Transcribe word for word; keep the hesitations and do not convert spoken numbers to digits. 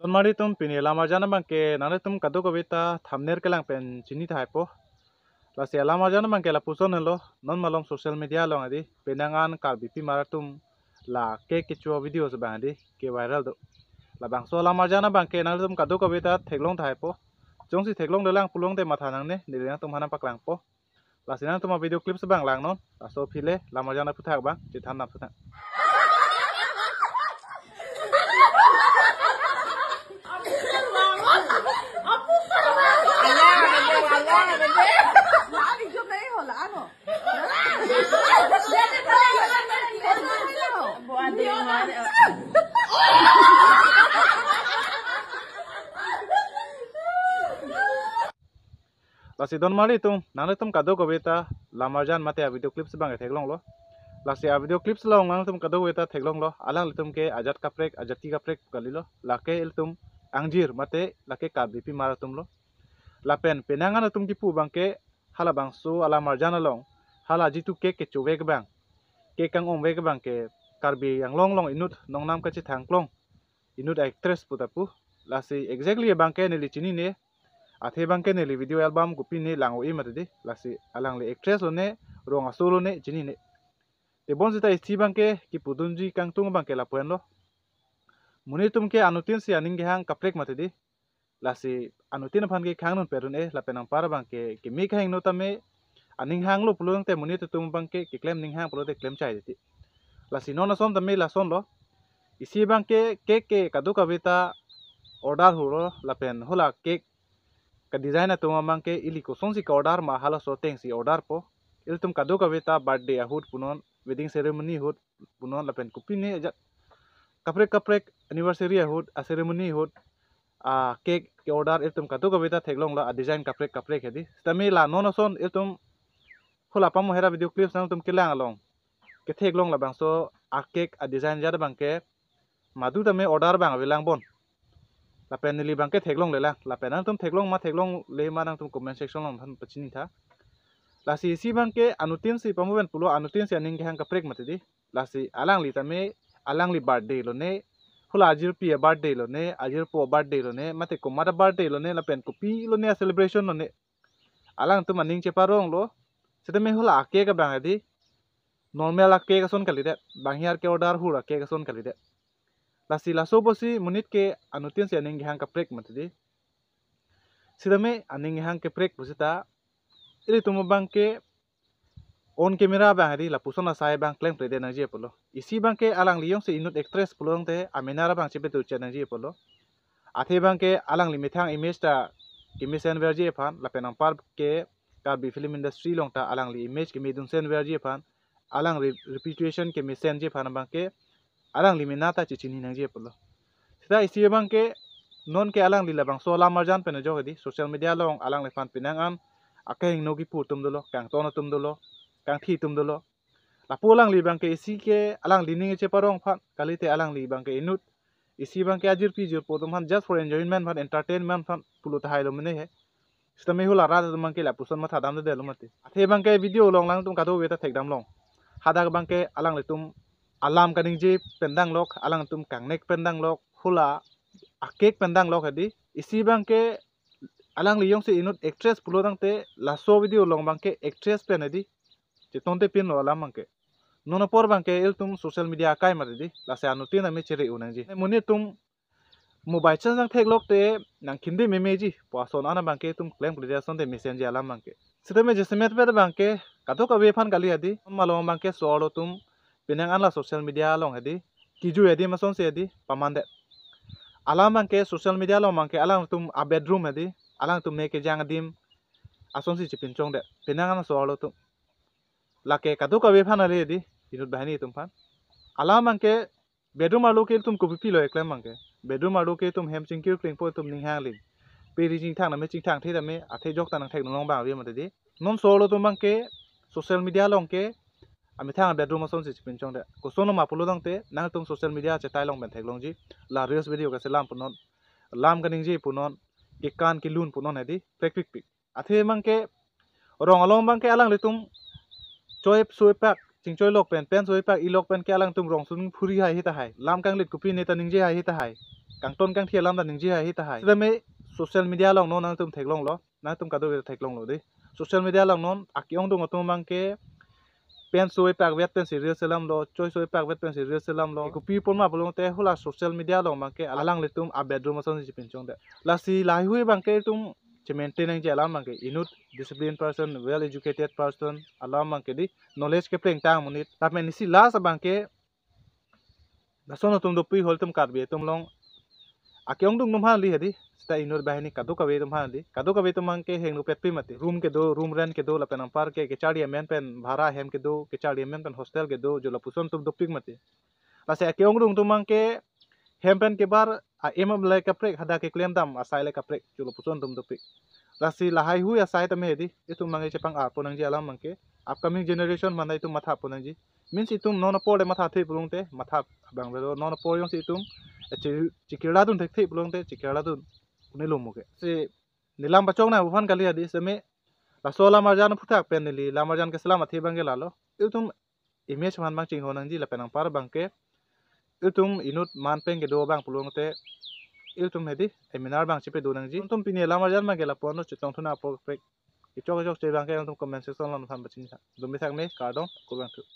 Don mari atum, pini alam arjan abangke nanglitum kadokave ta thumbnail kelang pen chini tahai po. Lasi alam arjan abangke lapuson helo, non malom social media along adi, penang an Karbipi mar atum la cake kecho video abang adi ke viral do. Labangso alam arjan abangke nanglitum kadokave ta theklong tahai po. Jongsi theklonglelang pulote matha nangne, neli nangtum aphan nangpaklang po. Lasi nangtum avideo clips abang langnon. Laso aphi le alam arjan aphuthak abang chethan nang aphuthak. Lasi don mari atum, nanglitum kadokave ta alam arjan mate avideo clips abangke theklonglo. Lasi avideo clips along nanglitum kadokave ta theklonglo, alanglitum ke ajat kaprek, ajat ki kaprek kalilo. Lake ilitum angjir mate lake Karbipi mar atumlo. Lapen penang an atum kipu abangke halabangso alam arjan along, hala jitu cake kechovek abang, cake kang-omvek abangke Karbi Anglong along inut nongnam kachethang klong, inut actress pu ta pu. Lasi exactly abangke neli chinine, athe abangke neli video album kopine lang-o-e mati di. Lasi alangli actress lone, rong aso lone chinine. Tebon seta isi abangke kipudunji kangtung abangke lapu-anlo. Monit atum ke anutinsi aning kehang kaprek mati di. Lasi anutin aphan ke khang nun perun e, lapen anpar abangke keme kahingno tame aning hanglo pulote monit atum abangke keklem ning hang pulote klem chai titi. Lasi non ason tame lasonlo. Isi abangke cake ke kadokave ta order hurlo, lapen hala cake kadesign atum abangke ili kosonsi ka-order ma, halaso atengsi order po. Ilitum kadokave ta birthday ahut punon, wedding ceremony ahut punon, lapen kopine ajat kaprek kaprek anniversary ahut, a-ceremony ahut, a-cake ke-order ilitum kadokave ta theklonglo, a-design kaprek kaprek hedi. Sitame la non ason ilitum hala pamo hera video clips nangtum kelang along ketheklong labangso a-cake a-design ajat abangke madu tame order abang avelang bon. Lapen neli abangke theklonglelang. Lapen nangtum theklong ma theklongle ma nangtum comment section along than pachini tha. Lasi isi abangke anutinsi pamo pen pulo, anutinsi aning kehang kaprek mati di. Lasi alangli tame, alangli birthday lone, hala ajirpi a-birthday lone, ajirpo a-birthday lone, mate komat a-birthday lone, lapen kopi lone a-celebration lone, alangtum aning cheparonglo. Sitame hala a-cake abang adi normal a-cake ason kalidet, bang hiar ke-order hur a-cake ason kalidet. Lasi laso apotsi monit ke anutinsi aning kehang kaprek mati di. Sitame aning kehang kaprek pusita ilitum abangke on camera abang adi lapuson asai abang klemkledet nangji apotlo. Isi abangke alangli jongsi inut actress pulote amenar abang chepetu chet nangji apotlo. Athe abangke alangli methang image ta kemesen verji aphan, lapen anpar ke Karbi film industry along ta alangli image kemedunsen verji aphan, alang re-, reputation kemesenji aphan abangke alangli mena ta chechini nangji apotlo. Sita isi abangke non ke alangli labangso alam arjan pen ajok adi, social media along alangliphan penang an akehingno kipu atum dolo, kangton atum dolo, kangthi atum dolo. Lapu alangli abangke isi ke alangli ning cheparong aphan, kalite alangli abangke inut, isi abangke ajirpi jirpo atum aphan just for enjoyment aphan, entertainment aphan pulo tahai lo mene he. Sitame hala rat atum abangke lapuson matha damdedetlo mati. Athe abangke video along nangtum kadokave ta thekdamlong. Hadak abangke alanglitum alam kaningje pen danglok, alangtum kangnek pen danglok, hala a-cake pen danglok hedi. Isi abangke alangli jongsi inut actress pulo tangte laso video along abangke actress pen hedi. Chetonte pinlo alam abangke. Non apor abangke ilitum social media akai mati di, lasi anutin tame chere-o nangji. Monit atum mo by chance nangtheklok te nangkhinde memeji pu ason an abangke itum klemkledet asonte mesenji alam abangke. Sitame jasemet vet abangke kadokave aphan kali adi, malom abangke so-arlo atum penang an la social media along hedi kijui adim asonsi hedi pamandet. Alam abangke social media along abangke alangtum a-bedroom hedi, alangtum ne kejang adim asonsi chepinchongdet penang an so-arlo atum. Lake kadokave aphan ale hedi, inut banghini atum aphan. Alam abangke bedroom arlo ke itum kopipi lo eklem abangke. Bedroom arlo ke itum hem chingkir klingpo itum ning hang ling. Pe ri chingthang name chingthangthe tame athe jok ta nangthek nonglong abang ave mati di. Non so-arlo atum abangke social media along ke amethang bedroom asonsi chepinchongdet. Kosonloma pulo tangte nangtum social media chetai along pen theklongji. La reels video kaselam punon, lam kaningje punon, kekan kelun punon hedi, prekpikpik. Athe abangke rong along abangke alanglitum choi soi pak, chingchoi lok pen, pen soi pak, ilok pen ke alangtum rong sung phuri hai hita hai, lam kanglit kopi ne ta ningje hai hita hai. kangton kangthi alam ta ningje haihui tahai. Sitame social media along non nangtum theklonglo, nangtum kadokave theklonglo dei. Social media along non ake-ongdung atum abangke pen so-epakvet pensi reels selamlo, choi so-epakvet pensi reels selamlo. Kopi pon ma pulote hala social media along abangke alanglitum a-bedroom asonsi chepinchongdet. Lasi lahaihui abangke itum che-maintain nangji alam abangke inut disciplined person, well educated person alam abangke dei, knowledge keplengtang amonit. Lapen isi last abangke lason atum dopik, halatum Karbi atum along ake-ongdung atum aphan dei hedi, seta inut banghini kadokave atum aphan dei. Kadokave atum abangke henglupet pi mati. Room kedo, room rent kedo, lapen anparke kecharli amen pen bhara hem kedo, kecharli amen pen hostel kedo, jo lapuson atum dopik mati. Lasi ake-ongdung atum abangke hem pen kebar a-em le kaprek, hadak keklem dam asai le kaprek, jo lapuson atum dopik. Lasi lahaihui asai tame hedi, itum abangke chepang-arpo nangji alam abangke upcoming generation aphan itum mathapo nangji. Means itum non apor le mathathe pulote matha abang avelo, non apor jongsi itum eh, che-, chekirla dun thekthe pulote chekirla dun un-elo mo ke. Si neli lam pachok nangji aphan kali hedi, sitame laso lam arjan aphuthak pen neli lam arjan keselam athe abangke lalo. Itum image aphan abang chingho nangji lapen anpar abangke itum inut man pen kedo abang pulote itum hedi, eh, minar abang chepedo nangji. Itum pini lam arjan abangke lapu-anlo, chetong thu nang apor kaprek. Kechok kechokche abangke itum comment section along aphan pachini tha. Dumi thak me, kardom, kurvangthu.